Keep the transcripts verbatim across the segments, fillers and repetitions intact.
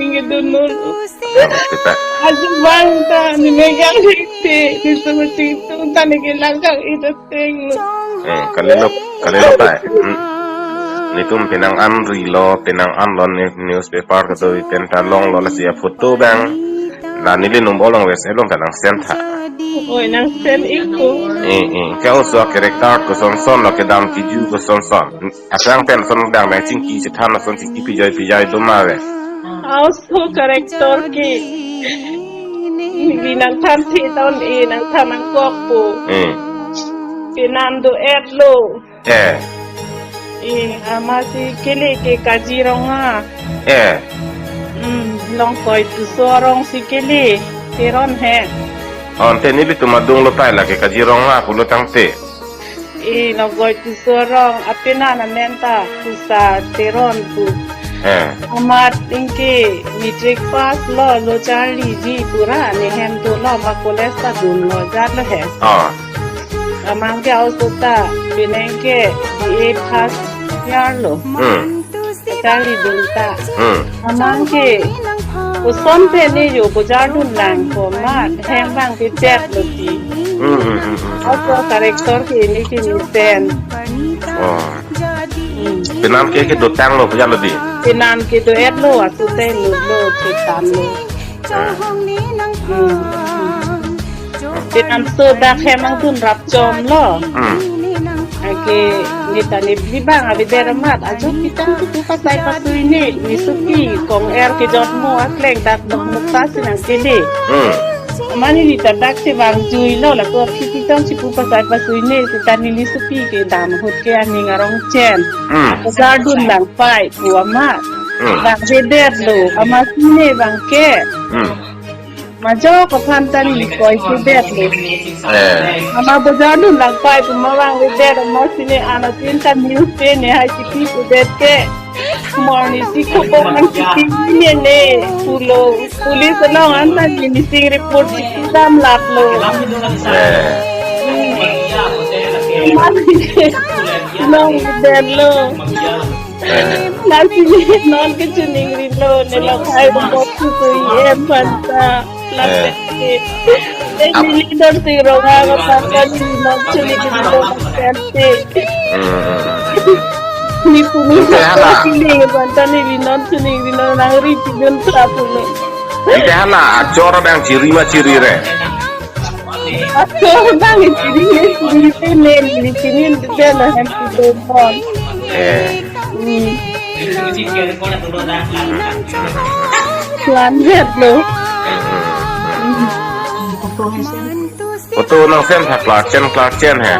Ingedun nul. Kita. Aji bang ta ni megang dikti, ni sama situ ta ni kelang kang itu ting. Eh, kalilo, kalilo ta. Hmm. Nitum penang an rilo, penang an lon ni newspaper kedo iten ta longlo lasi a photo bang. La neli nung bolong wes elong ta nang send tha. Oi, nang send iku. Eh, eh. Kya uswa character koson son lo, kedam kiju koson son. Asang pen son dang dang chingki chethan son chingki pijai pijai do ma ve. Aso character ke. Neli nangthan the ton e, nangthan nangkok po. Eh. Penam do-et lo. Eh. Eh, amatsi kele ke Kajirong a. Eh. Hmm, Longkoi Tisso arong si kele. Teron he. Ante nelitum adung lo tai lake Kajirong a pulo tangte. Eh, Longkoi Tisso arong, apenan amen ta Kusa Teron pu. Eh. Amat ingke matric pass lo, lo charliji pura, ne hem dolo, ma college ta dunlo, jatlo he. Ah. Amang ke aso ta, penang ke B A first year lo. Hmm. Charlidun ta. Hmm. Amang ke koson pen ne jo bojar dun lang ko ma, hem bang ke chet lo ti. Hmm, hmm, hmm, hmm. Aso character ke ne ke ni pen. Oh. Hmm. Penam ke ke dotang lo, bojar lo di. Penam ke do-et lo, aso te lo lo, chetan lo. Eh. Hmm. Penam so dak hem angdun rap chom lo. Hmm. Ake neta ne bibang abi der amat, ajo pitang tu pasai pasui ne, ni supi kong er kejot mo akleng dak dok mukta sinang kele. Hmm. Mane neta dak si bang jui lo, la ko pi pitang si pu pasai pasui ne, seta neli supi kedam ahut ke aning arong chen. Hmm. Bojar dun lang pai pu amat. Hmm. Bang veder lo, amatsi ne bang ke. Hmm. Majok aphan ta neli koi veder lo. Eh. Ama bojar dun lang pai pu ma bang veder, amatsi ne anatin ta news pe ne hai chiti pu det ke. Morning si khobor nang chiti ne ne pulo. Police along an ta neli missing report chiti dam lap lo. Eh. Hmm. Amatsi ne long veder lo. Eh. Lasi non ke chiningrilo, ne lo khai mo tu tu em panta. Lasi. Eh. Eh, neli don si rong a panta neli non chiningrilo kante. Hmm, hmm, hmm. Ni puni. Ante hala. Chining panta neli non chiningrilo nang ri pidun sa puni. Ante hala, achor abang chiri ma chiri re. Aso bang chiri ne, chiri ne, ne, chiri ne, ne, na hem tu do bon. Eh. Hmm. Plan het lo. Photo nang send tha Clark Chen, Clark Chen he.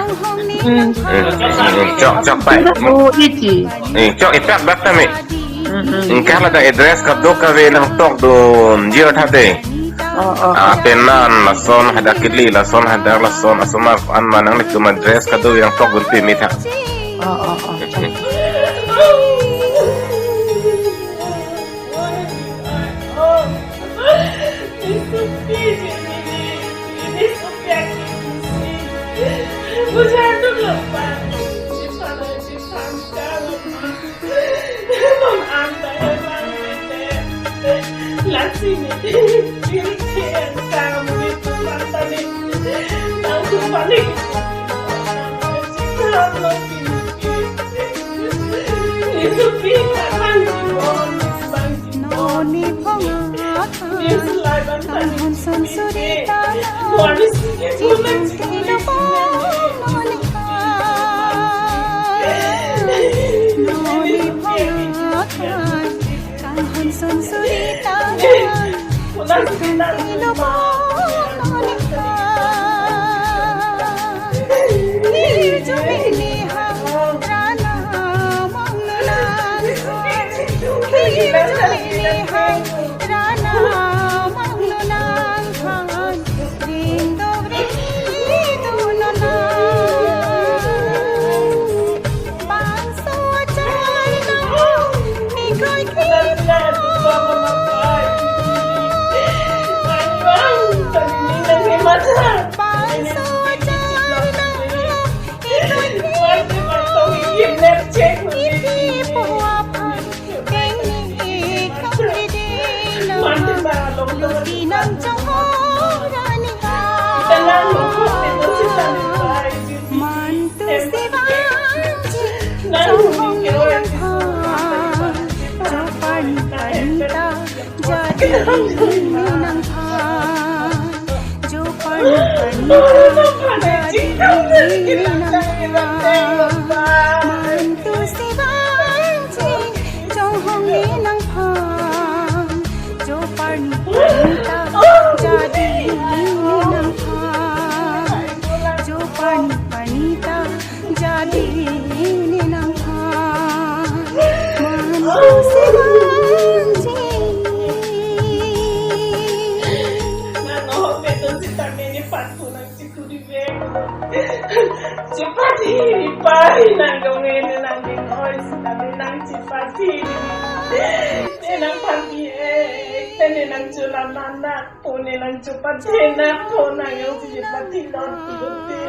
Hmm. Eh, eh, eh, chok, chok pai. Oh, iti. Eh, chok itak dak tame. Mm, mm. Ingkang ladak address kadokave nangtokdun jir tha de. Oh, oh. Ah, penan lason hadak kili, lason hadak lason asomar an ma nanglitum address kadokave nangtokdun pimi tha. Oh, oh, oh. Noni phonga khan, kanghon son suri ta nang, chingki lo bo noni khan. Noni phonga khan, kanghon son suri ta nang, chingki lo bo noni khan. Luti nang chonghong rani ha. Mantu si vanji chonghong nang ha. Jo pani pani ta jadi nang ha. Jo pani pani ta jadi nang ha. Mantu si vanji chonghong nang ha. Jo pani pani ta jadi nang ha. Jo pani pani ta jadi nang ha. Mantu si vanji. Nang nohok betul sitame ne patu nang chikuri vek. Chepadi pai nang dong ne nang ding oi sitame nang chepadi. Ne nang padi eh, ne nang chula nang nang. Pone nang chepadi nang po nang yo si chepadi non pute.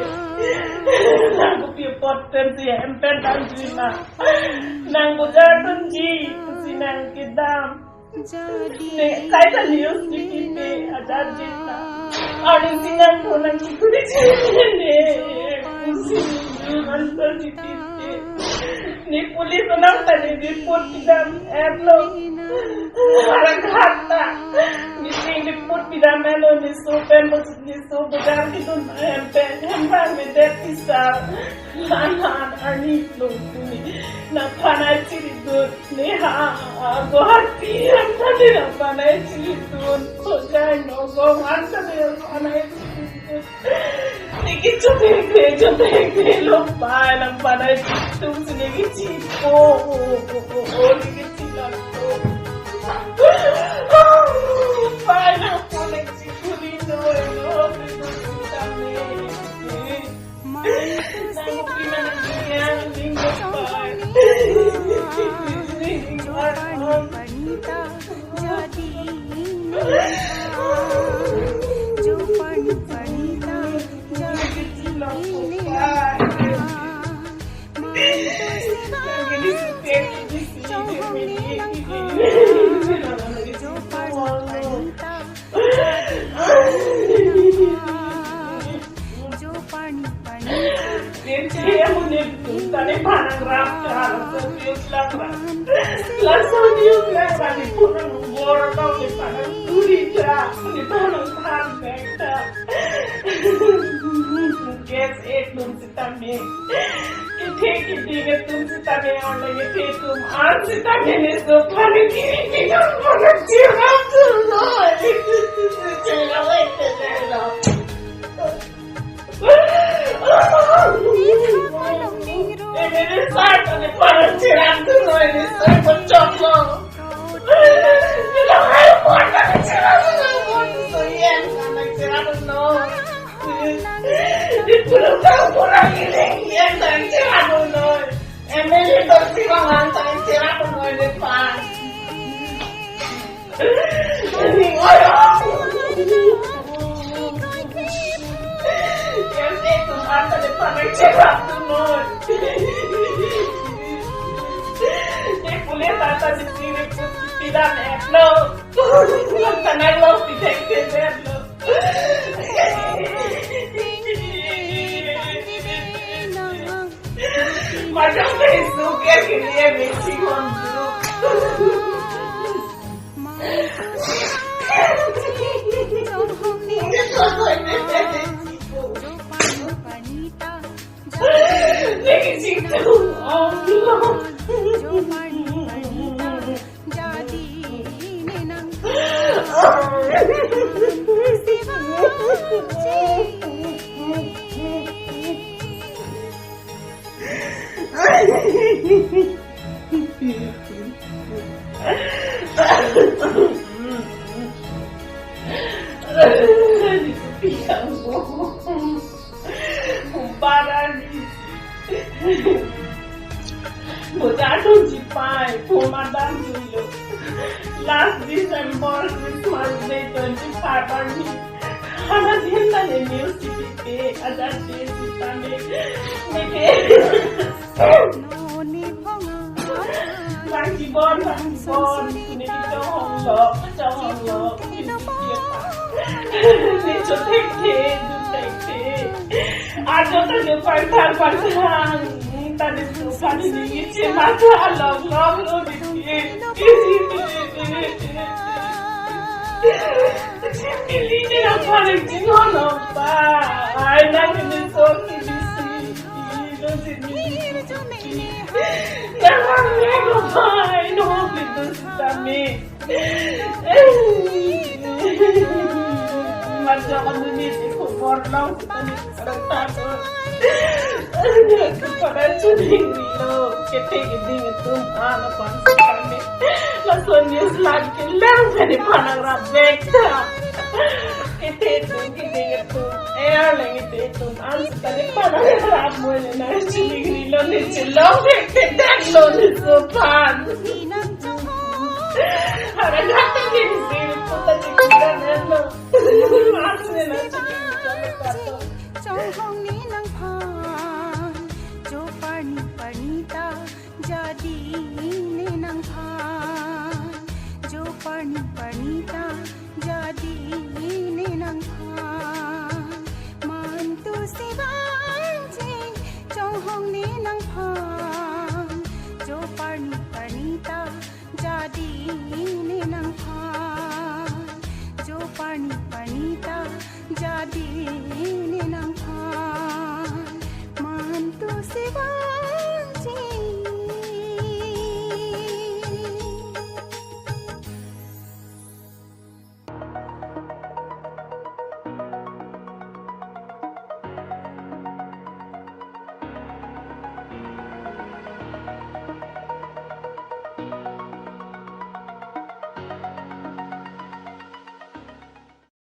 Nang kopi apot pen si em pen dan jui ma. Nang bojar dunji, si nang kedam. Ne kaita news di kite ajar jita. Aning si nang po nang chikuri chikuri ne. Si nang answer di kite. Ne police nang tadi report pidam erlo. Orang kata. Meeting report pidam erlo ne so pen bos ne so bojar kedun em pen em bang me det tisa. Lan lan arni longpuni. Nang panai chiridun. Ne ha, ha, Guwahati an tadi nang panai chiridun. Hojai nogong an tadi nang panai chiridun. Ne kichu thengthe, chu thengthe lo pai nang panai chitum si ne kichipo. O, o, o, o, ne kichilang to. Pai nang panai chikuri no, no, ne kichilang ne. Jo pani pani ta. Yen che amun ne tane panang rap ka, so views lang ra. Laso views lang ra, ne punang bor ka, ne panang turi ta, ne panang than bek ta. Guys, ek dum sitame. Kethe keding atum sitame, onle kethe atum an sitame ne so pani kiri kiri atum panang chirap tu noi. Chirap ai te lo. Ene ne sa ta ne panang chirap tu noi, ne sa pachok lo. Ne lo ai panang chirap tu noi, so yen panang chirap tu noi. Di pura pura ini yang tang chirap noi. M L A to si mangan tang chirap noi de pan. Ini oyo. Yang itu mata de pan chirap noi. Di pule tata di sini tidak lo. Yang tanah lo tidak lo. Macam Facebook ya, kini ya, missing on group. Mungkin foto ini ada di situ. Ini di situ. Oh, belum. Jadi ne nang si vanji. Barani. Bojar dunji pai, puma dam juilo. Last December, Christmas Day twenty-five arni. Hana din ta ne news T V pe, ajar de sitame. Neke. Noni phonga. Langji bon, langji bon. Neke chonghong lo, chonghong lo. Ni chothekthe, chothekthe. Ajo ta ni pangthang pangthang. Ta ni supan ni ngi che mata along long lo ni. Chipili ni nangphan jinghon pa. Ai nang ni so ni bisi. Lo si ni. Nang ang ni ko pa. Ai no ni to sitame. Majo kami ni khubor long tani rata ko. Kepada chuning lo, kete keding atum ana pangsi kami. Lason news lang kelang tani panang rabek ta. Kete atum keding atum, eh, lang kete atum an tani panang rap mo ni na chuning lo ni chelong kete dak lo ni supan. Harap natin din si puta chikitan ano. Mas nila chikitan ano. Chonghong ne nangphan, jo parni parni ta jadi ne nangphan, jo parni parni ta jadi ne nangphan. Mantu si vangji, chonghong ne nangphan, jo parni parni ta jadi ne nangphan.